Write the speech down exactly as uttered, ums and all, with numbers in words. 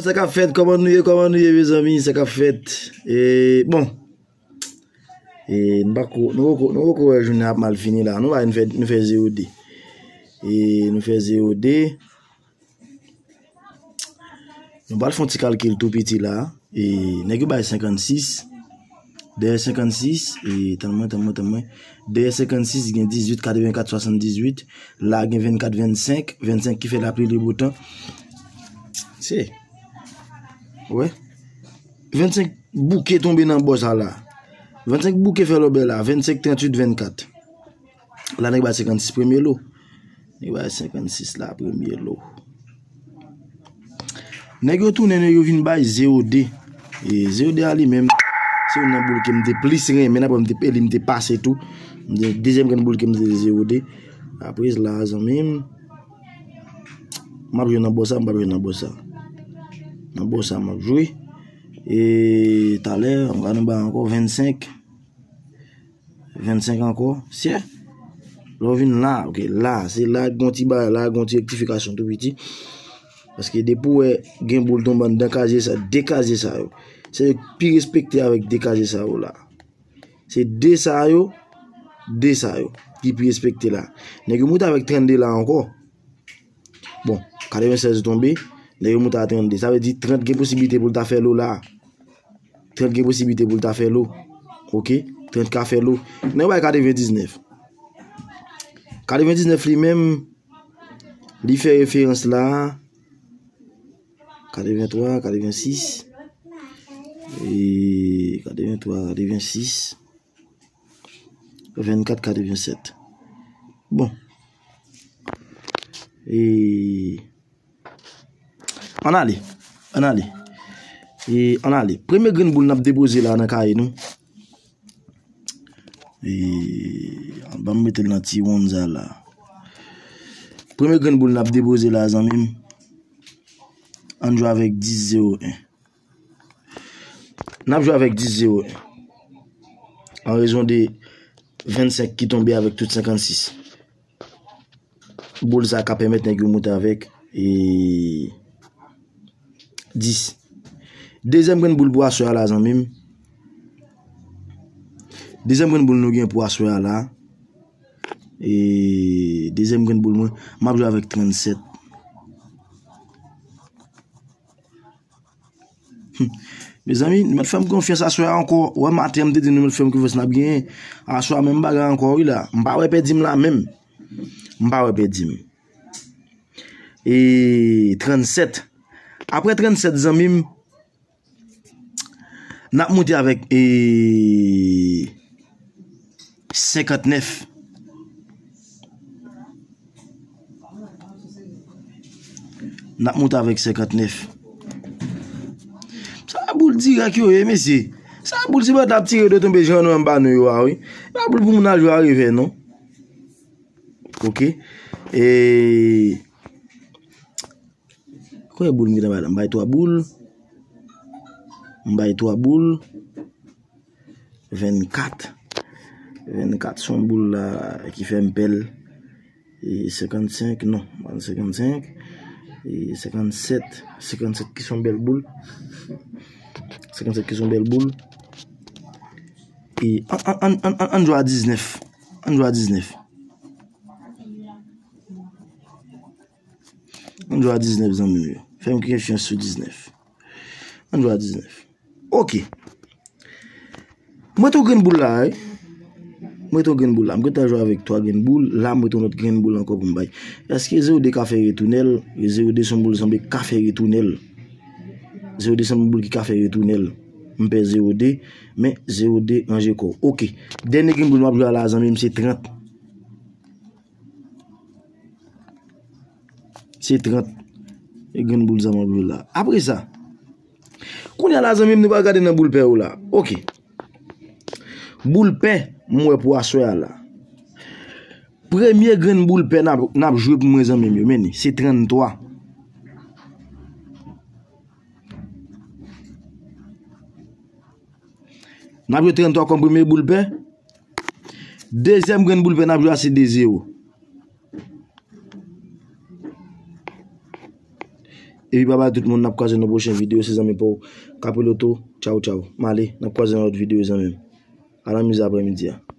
Sa k ap fèt? Kòman nou ye? Kòman nou ye, mezanmi? Sa k ap fèt? E, bon. E, nou pa ko, nou poko, nou poko wè jounen ap mal fini la. Nou pa, nou fè, nou fè zewo de. E, nou fè zewo de. Nou pral fè yon ti kalkil tou piti la. E, nèg yo bay senkannsis. Dèyè senkannsis, e, tann mwen, tann mwen, tann mwen. Dèyè senkannsis, gen dizuit, katrevenkat, swasanndizuit. La, gen vennkat, vennsenk. Vennsenk ki fè lapli, leboutan. Se. Wè. Vennsenk bouke tonbe nan bò sa la. Vennsenk bouke fè lòbè la. Vennsenk, tranntuit, vennkat. La, nèg bay senkannsis premye lo. Nèg bay senkannsis la, premye lo. Nèg yo tounen, nèg yo vin bay zewo de. E zewo de a li menm, se youn nan boul ke m te plis renmen, apre m te, e li m te pase tou. M te, dezyèm grenn boul ke m te zewo de. Apre la, zanmi m, m ap jwe nan bò sa, m p ap jwe nan bò sa. Nan bò sa, m ap jwe. E talè, m ka nan bay ankò vennsenk. Vennsenk ankò, sè. Lè w vin la, ok, la, se la, gon ti bagay la, gon ti rektifikasyon tou piti. Paske depi w wè gen boul tonbe anndan kazye sa, de kazye sa yo. Se yo k pi respekte avèk de kazye sa yo la. Se de sa yo, de sa yo, ki pi respekte la. Nèg yo moute avèk trannde la ankò. Bon, katrevennsèz tonbe, nèg yo moute a trannde. Sa vle di trant gen posiblite pou l ta fè lo la. Trant gen posiblite pou l ta fè lo. Ok? Trant ka fè lo. Nèg bay katrevendiznèf. Katrevendiznèf li menm, li fè referans la. Katreventwa, katrevensis. E katreventwa, katrevensis. Vennkat, katrevensèt. Bon. E Ann ale, ann ale. E ann ale. Premye grenn boul n ap depoze la nan kaye nou. E, ban m mete l nan ti wonn sa la. Premye grenn boul n ap depoze la, zanmi m. Ann jwe avèk dis zewo en. N ap jwe avèk dis zewo en. An rezon de vennsenk ki tonbe avèk tout senkannsis. Boul sa ka pèmèt nèg yo moute avèk, e, dis. Dezyèm grenn boul pou aswè a la, zanmi m. Dezyèm grenn boul nou gen pou aswè a la. E, dezyèm grenn boul mwen, m ap jwe avèk trannsèt. Hmm. Mezanmi, nou mèt fè m konfyans aswè a ankò. Wè, maten an, m te di nou mèt fè m konfyans n ap genyen. Aswè a, menm bagay ankò, wi, la. M pa wè pèdi m la menm. M pa wè pèdi m. E, trannsèt. Apre trannsèt, zanmi m, n ap moute avèk, e, senkantnèf. N ap moute avèk senkantnèf. Sa boul dirèk yo ye, mesye. Sa boul se pa t ap tire de tonbe jan nou anba nou yo a, wi. Pa boul pou moun al jwe a revè, non. Ok. E, konbyen boul m gentan bay la? M bay twa boul. M bay twa boul. Vennkat. Vennkat se yon boul la ki fè m pè l. E senkannsenk, non, pa senkannsenk. E senkannsèt. Senkannsèt ki se yon bèl boul. Senkannsèt ki se yon bèl boul. E ann, ann, ann, ann, ann jwe a diznèf. Ann jwe a diznèf. Ann jwe a diznèf, zanmi m yo. Fè m konfyans sou diznèf. Ann jwe a diznèf. Ok. M rete yon grenn boul la, wi. M rete yon grenn boul la. M gentan jwe avèk twa grenn boul. La, m rete yon lòt grenn boul ankò pou m bay. Èske zewo de ka fè retounen l? Zewo de se yon boul sanble ka fè retounen l. Zewo de se yon boul ki ka fè retounen l. M pè zewo de, men zewo de ranje kò w. Ok. Dènye grenn boul m ap jwe a la, zanmi m, se trant. Se trant. E grenn boul sa m ap jwe la. Apre sa, kounye a la, zanmi m, nou pral gade nan boul pè yo la. Ok. Boul pè, m wè pou aswè a la. Premye grenn boul pè n ap, n ap jwe pou mwen, zanmi m yo. Men li, se tranntwa. N ap jwe tranntwa kòm premye boul pè. Dezyèm grenn boul pè n ap jwe a se de zewo. Epi babay tout moun, n ap kwaze nan pwochen videyo, se zanmi pa w Kapiloto. Tchaw, tchaw. M ale, n ap kwaze nan lòt videyo, zanmi m. Al anmize aprèmidi a.